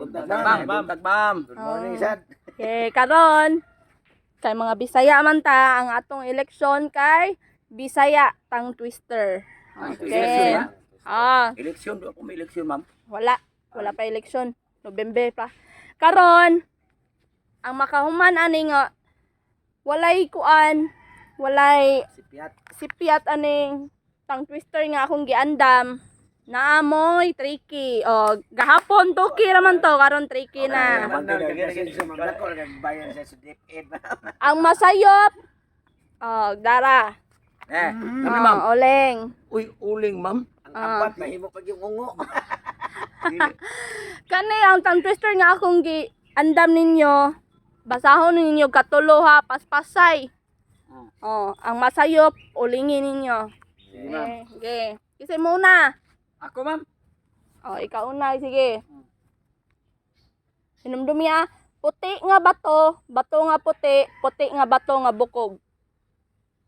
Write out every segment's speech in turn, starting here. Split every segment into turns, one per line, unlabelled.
Buntag, ma'am. Buntag, ma'am.
Good morning, sad.
Okay, karon kay mga Bisaya man ta ang atong eleksyon kay Bisaya tang twister. Okay. Ah,
Eleksyon, do ako may eleksyon, ma'am.
Wala. Wala pa eleksyon. November pa. Karon, ang makahuman ani nga walay kuan, walay
Sipiat.
sipiat aning tang twister nga akong giandam. Naamoy tricky. O, gahapon tuki raman to, karon tricky na. Ang masayop. O, dara.
Eh,
O,
kami, ma'am.
Oleng.
Uy, uling, ma'am.
Ang apat, mahimo pag yung ungo.
Kani ang tongue twister nga akong gi andam ninyo. Basahon ninyo katulo ha, paspasay. Oh, ang masayop ulingin ninyo.
Sige, ma'am.
Eh, sige. Kasi muna.
Ako, ma'am.
Oh, ikaw una, sige. Hinumdumi ah. Puti nga bato, bato nga puti, puti nga bato nga bukog.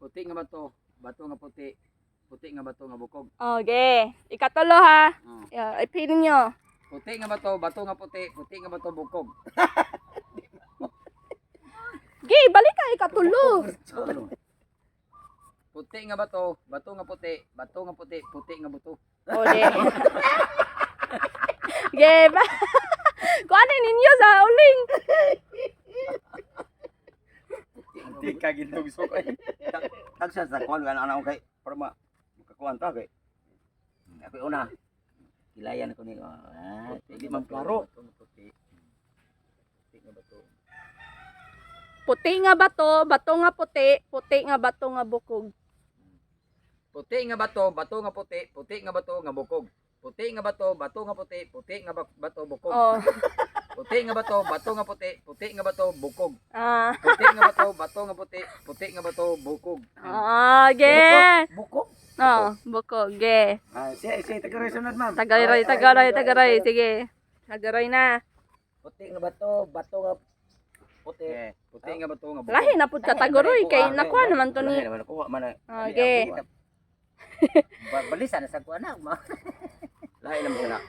Puti nga bato, bato nga puti, puti nga bato nga bukog.
Okay. Ikatulo ha.
Oh.
Yeah, ipin ninyo.
Puti nga bato, bato nga puti, puti nga bato bukog.
Gi, balik ka ikatulo.
Ano? Puti nga bato, bato nga puti, bato nga puti, puti nga buto.
O, di. Ge, ba? Kuha ninyo sa uling.
Hindi ka gintugsok ay.
Tagsa sa kuan kan anak kay para ma makakuan ta kay. Ako una. Kilayan ako ni. Ah, di man klaro.
Bato nga puti. Puti nga bato.
Puti nga bato, bato nga puti, puti nga bato nga bukog.
Puti nga bato, bato nga puti, puti nga bato nga bukog. Puti nga bato, bato nga puti, puti nga bato bukog.
Oh.
Puti nga bato, bato nga puti, puti nga bato bukog.
Ah.
Puti nga bato, bato nga puti, puti nga bato bukog.
Ah, ge.
Buko.
Oh, bukog, ge.
Ah, siya, siya, tagaroy sunod, ma'am.
Tagaroy, tagaroy, tagaroy. Sige. Tagaroy na.
Puti nga bato, bato nga puti.
Okay. Puti nga bato nga bukog.
Lahi na pud katagoroy kay nakuha naman to ni.
Lahi naman nakuha man.
Ah, ge.
Balisa na sa kuan na, ma.
Lahi naman sana.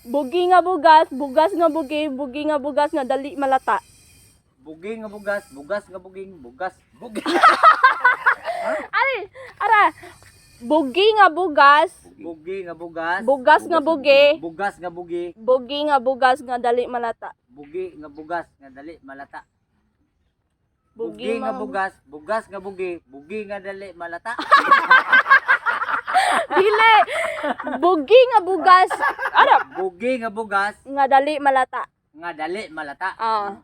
Bugi nga bugas, bugas nga bugi, bugi nga bugas nga dali malata.
Bugi nga bugas, bugas nga buging, bugas. Bugi.
Ari, ara. Bugi nga bugas,
Bugi nga bugas.
bugas nga bugi,
Bugas nga bugi,
bugi nga bugas nga dali malata.
bugi nga bugas nga dali malata.
Bugi
Bugi nga bugas, bugas nga bugi, bugi nga dali malata.
Dili. Bugi nga bugas. Ara,
Bugi nga bugas
nga dali malata.
nga dali malata.
Ah.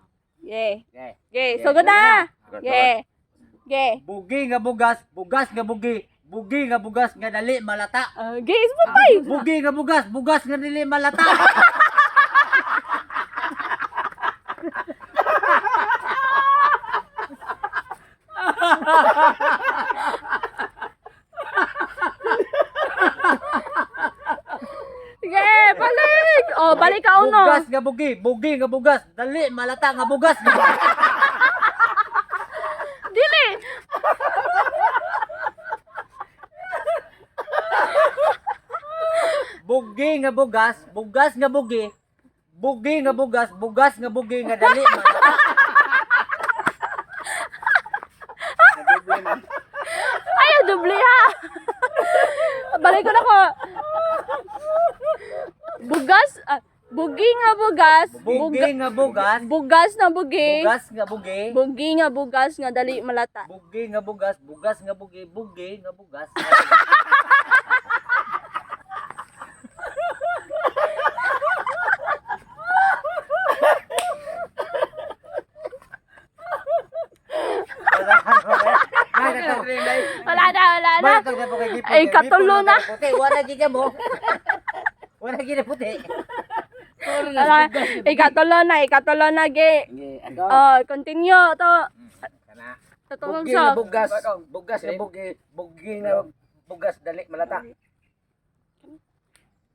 Yeah.
Okay.
Okay, sugod na. Yeah. Okay.
Bugi nga bugas, bugas nga bugi, bugi nga bugas nga dali malata.
Okay, isipay.
Bugi nga bugas, bugas nga dali malata.
Okay, balik. Oh, balik ka uno.
Bugas nga bugi, bugi nga bugas, dali malata nga bugas.
Dili.
Bugi nga bugas, bugas nga bugi, bugi nga bugas, bugas nga bugi nga dali malata.
Ay, doble ha. Balik ko na ko. Bugas, ah, bugi nga bugas,
Bugi nga bugas,
bugas na bugi,
bugas nga bugi,
bugi nga bugas nga dali malata.
bugi nga bugas, bugas nga bugi, bugi nga bugas.
Wala na, wala na. Ay, katulo na.
Puti, wala gid mo. Wala gid puti.
Wala. Ikatulo na, ge. Oh, continue to. Tutungog
Bugi nga
so.
bugas, bugas nga bugi, bugi nga bugas dali malata.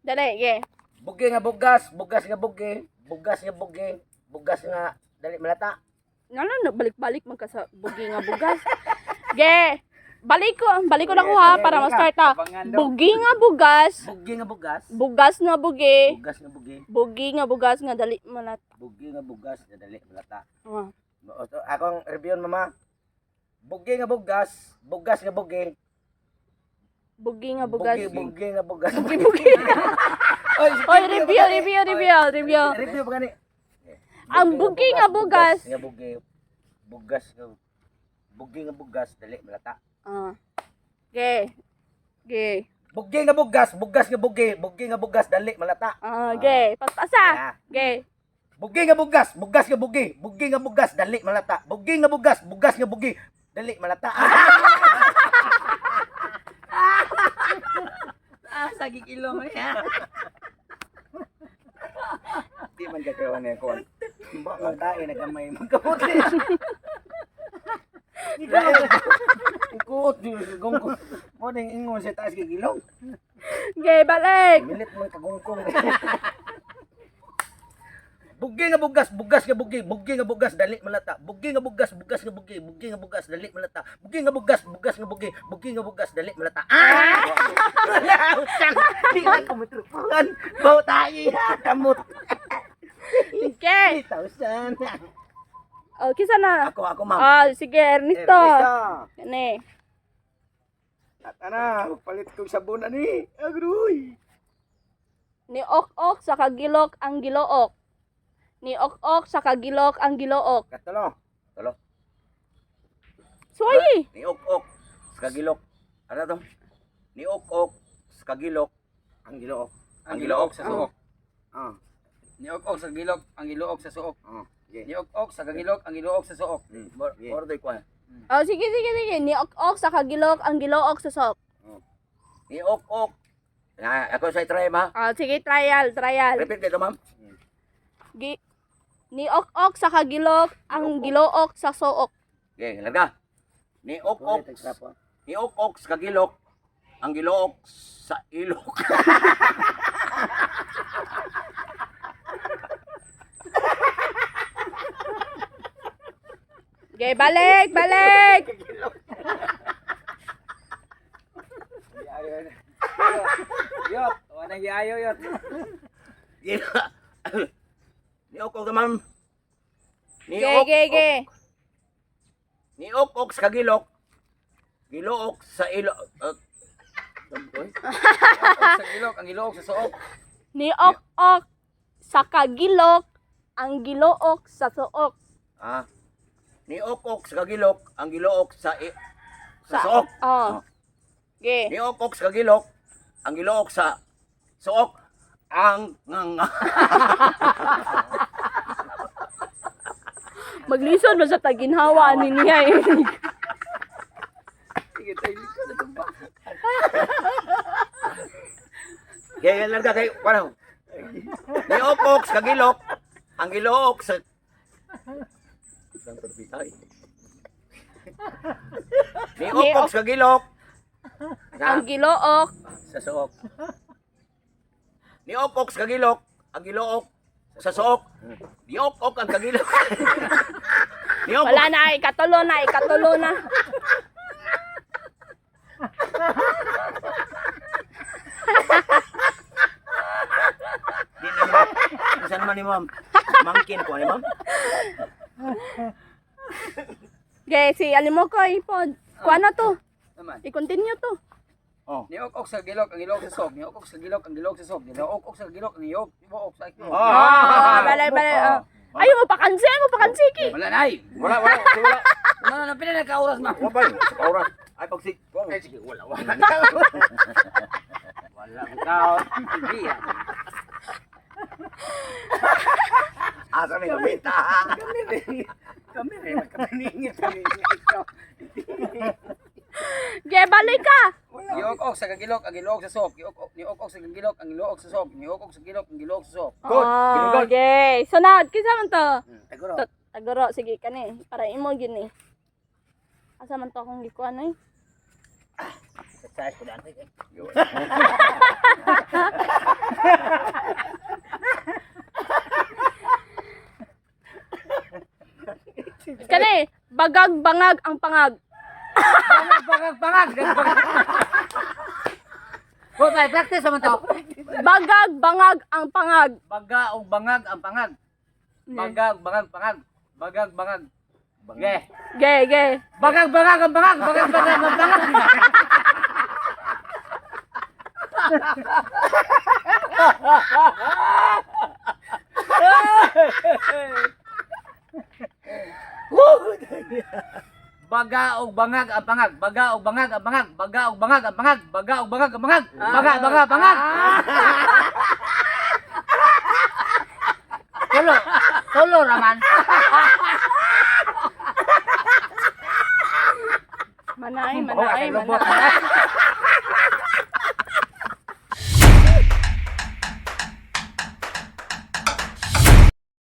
Dali, ge.
Bugi nga bugas, bugas nga bugi, bugas nga bugi, bugas nga dali malata.
Ngano na balik-balik man ka sa bugi nga bugas. Ge. Balik ko na ko ha para ma-start ta. Bugi nga bugas,
Bugi nga bugas.
bugas nga bugi,
Bugas nga bugi.
bugi nga bugas nga dali malat.
Bugi nga bugas nga dali malata.
Ah.
Akong review mama. Bugi nga bugas, bugas nga bugi.
Bugi nga bugas.
Bugi, bugi nga bugas.
Bugi bugi.
Oy,
Oy, review, review, review, review.
Review pa gani.
Ang bugi nga bugas.
Nga bugi. Bugas nga bugi nga bugas dali malata.
Ah. Okay. Okay.
Bugi nga bugas, bugas nga bugi, bugi nga bugas dali malata.
Ah, okay. Pastasa.
Ah.
Okay.
Bugi nga bugas, bugas nga bugi, bugi nga bugas dali malata. Bugi nga bugas, bugas nga bugi, dali malata.
Ah, sagig ilong eh.
Di man ka kawan eh kon. Ba man tae nagamay magkabuti. Kuot di gongkong. Mo ning ingon sa taas kay gilong.
Okay, balik.
Milit man kagungkong. Bugi nga bugas, bugas nga bugi, bugi nga bugas dali malata. Bugi nga bugas, bugas nga bugi, bugi nga bugas dali malata. Bugi nga bugas, bugas nga bugi, bugi nga bugas dali malata. Ah! Wala utang. Di na ko matrupuhan. Baw tayo ha, kamot.
Okay.
3,000.
Oh, kisa na.
Ako, ako ma'am.
Ah, sige, Ernesto.
Ernesto.
Kani.
At ana, palit kong sabon ani. Agroy.
Ni ok-ok sa kagilok ang gilook. Ni ok-ok sa kagilok ang gilook.
Katulo. Tulo.
Suwayi.
Ni ok-ok sa kagilok. Ano to? Ni ok-ok sa kagilok ang gilook.
Ang gilook sa suok.
Ah.
Ni ok sa gilok, ang gilook sa suok.
Ah. Okay.
Ni ok sa gilok, ang gilook sa suok.
Order ko.
Oh, sige, sige, sige. Ni ok-ok sa kagilok ang gilook sa sok.
Ni ok-ok. Na, ako sa try ma.
Ah, sige, trial, trial.
Repeat dito, ma'am.
Gi Ni ok-ok sa kagilok ang gilook sa sook.
Okay, larga. Ni ok-ok. Ni ok-ok sa kagilok ang gilook sa ilok.
Okay, balik, balik.
Yot, wala giayo yot.
Ni ok-ok, ma'am. Ni
Okay, okay, okay.
Ni ok-ok sa kagilok gilook sa ilok.
Sa gilok, ang gilook sa suok.
Ni ok-ok sa kagilok ang gilook sa sook.
Ah. Ni ok-ok sa kagilok ang gilook sa sa suok.
Oh. Okay.
Ni ok-ok sa kagilok ang gilook sa suok ang ngang
Maglisod ba sa taginhawa ni niya eh.
Sige, tayo likod na tumba.
Kaya larga kay wala. Ni ok-ok sa kagilok ang gilook sa Ni ok-ok sa kagilok
Ang gilook
sa suok. Ni ok-ok sa kagilok ang gilook sa suok. Ni ok-ok ang kagilok. Ni ok-ok
Wala na, ikatulo na, ikatulo na.
Di na naman. Isa naman ni ma'am. Mangkin ko ni ma'am.
Okay, si Alimoko ipod. Kuha na to.
Naman.
I-continue to.
Oh.
Ni ok sa gilok, ang gilook sa suok. Ni ok sa gilok, ang gilook sa suok. Ni ok sa gilok, ang gilook sa suok.
Ah, balay, balay. Ah. Ayaw mo pakansi, mo pakansi ki.
Wala na ay.
Wala, wala, wala.
Wala na pila na ka oras ma.
Wala ba? Sa oras. Ay, pagsig. Ay, sige, wala, wala.
Wala ka. Hindi ah.
Asa may kumita.
Kami rin magkapaningit kami ikaw.
Okay, balik ka.
Ni ok sa gilok, ang gilook sa suok. Ni ok ni ok sa gilok, ang gilook sa suok. Ni ok sa gilok, ang gilook sa suok.
Good.
Ah,
Good.
okay. Sunod, kinsa man to?
Taguro.
Taguro, sige kani. Para imo gini. Asa man to akong gikuan eh?
Exercise ko daan.
Kani, bagag bangag ang pangag.
Bangag, bangag, bangag. Hoy, practice naman to.
Bagag, bangag ang pangag.
Baga og bangag ang pangag. Bagag, bangag, pangag. Bagag, bangag. Ge.
Ge, ge.
Bagag, bangag ang bangag. Bagag, bangag ang bangag. Baga og bangag ang pangag. Baga og bangag ang bangag. Baga og bangag ang bangag. Baga og bangag ang bangag. Baga, baga, bangag. Tulo. Tulo raman.
Manay, manay, manay.